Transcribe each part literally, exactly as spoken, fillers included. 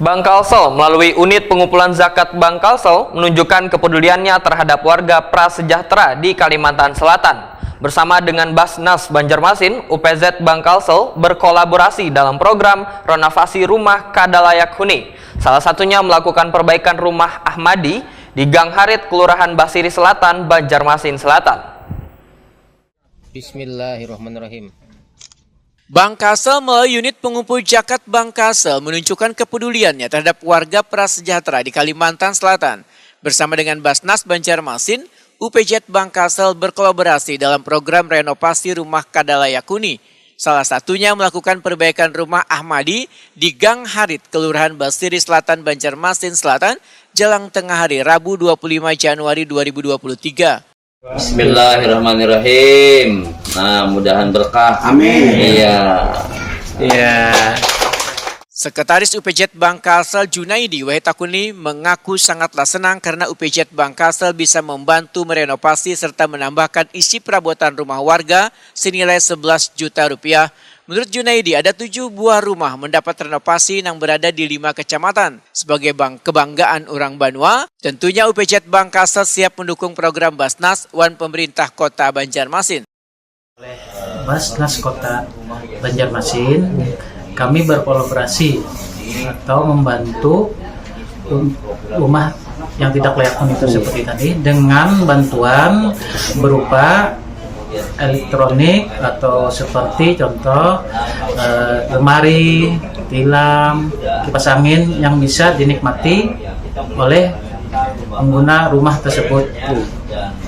Bank Kalsel melalui Unit Pengumpulan Zakat Bank Kalsel menunjukkan kepeduliannya terhadap warga prasejahtera di Kalimantan Selatan. Bersama dengan Basnas Banjarmasin, U P Z Bank Kalsel berkolaborasi dalam program renovasi rumah kada layak huni. Salah satunya melakukan perbaikan rumah Ahmadi di Gang Harit, Kelurahan Basiri Selatan, Banjarmasin Selatan. Bismillahirrahmanirrahim. Bank Kalsel melalui Unit Pengumpul Zakat Bank Kalsel menunjukkan kepeduliannya terhadap warga prasejahtera di Kalimantan Selatan. Bersama dengan Basnas Banjarmasin, U P Z Bank Kalsel berkolaborasi dalam program renovasi rumah kada layak huni. Salah satunya melakukan perbaikan rumah Ahmadi di Gang Harit, Kelurahan Basiri Selatan, Banjarmasin Selatan, jelang tengah hari Rabu dua puluh lima Januari dua ribu dua puluh tiga. Bismillahirrahmanirrahim. Nah, mudahan berkah. Amin. Iya. Iya. Sekretaris U P Z Bank Kalsel Junaidi Wahid Takuni mengaku sangatlah senang karena U P Z Bank Kalsel bisa membantu merenovasi serta menambahkan isi perabotan rumah warga senilai sebelas juta rupiah. Menurut Junaidi, ada tujuh buah rumah mendapat renovasi yang berada di lima kecamatan. Sebagai bank kebanggaan orang Banua, tentunya U P Z Bank Kalsel siap mendukung program Basnas wan pemerintah Kota Banjarmasin. Basnas Kota Banjarmasin, kami berkolaborasi atau membantu um- rumah yang tidak layak huni tersebut tadi dengan bantuan berupa elektronik atau seperti contoh eh, lemari, tilam, kipas angin yang bisa dinikmati oleh pengguna rumah tersebut.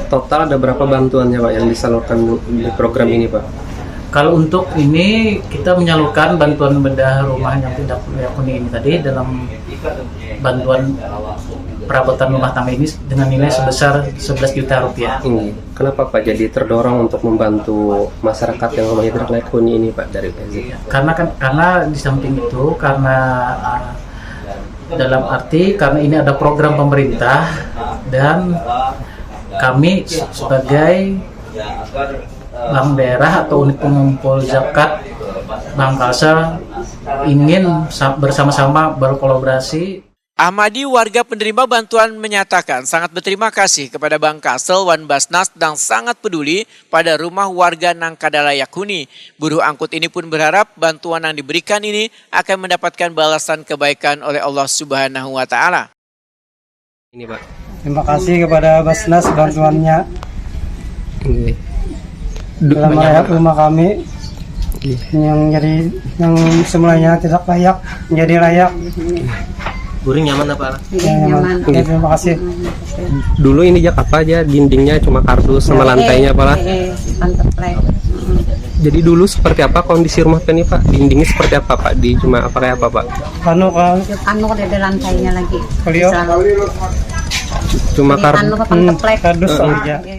Total ada berapa bantuannya Pak yang disalurkan di program ini Pak? Kalau untuk ini kita menyalurkan bantuan bedah rumah yang tidak layak huni ini tadi dalam bantuan perabotan rumah tangga ini dengan nilai sebesar sebelas juta rupiah. Kenapa Pak jadi terdorong untuk membantu masyarakat yang rumahnya tidak layak huni ini Pak dari P Z? Karena kan karena di samping itu karena uh, dalam arti karena ini ada program pemerintah dan kami sebagai bank daerah atau unit pengumpul zakat Bank Kalsel ingin bersama-sama berkolaborasi. Ahmadi, warga penerima bantuan, menyatakan sangat berterima kasih kepada Bank Kalsel wan Basnas yang sangat peduli pada rumah warga nang kada layak huni. Buruh angkut ini pun berharap bantuan yang diberikan ini akan mendapatkan balasan kebaikan oleh Allah Subhanahu wa Ta'ala. Ini Pak. Terima kasih kepada Basnas bantuannya. Dalam merehab rumah kami yang jadi yang semulanya tidak layak menjadi layak. Guring nyaman apa? Ya, nyaman. Oke, terima kasih. Dulu ini jak apa aja dindingnya cuma kardus sama lantainya apa lah? Eh, panteplek. Jadi dulu seperti apa kondisi rumah ini Pak? Dindingnya seperti apa Pak? Di cuma apa kayak apa Pak? Anu kan Anu ada lantainya lagi. Beliau Selalu Cuma di kardus. anu apa panteplek. Kardus Ah, aja. Iya.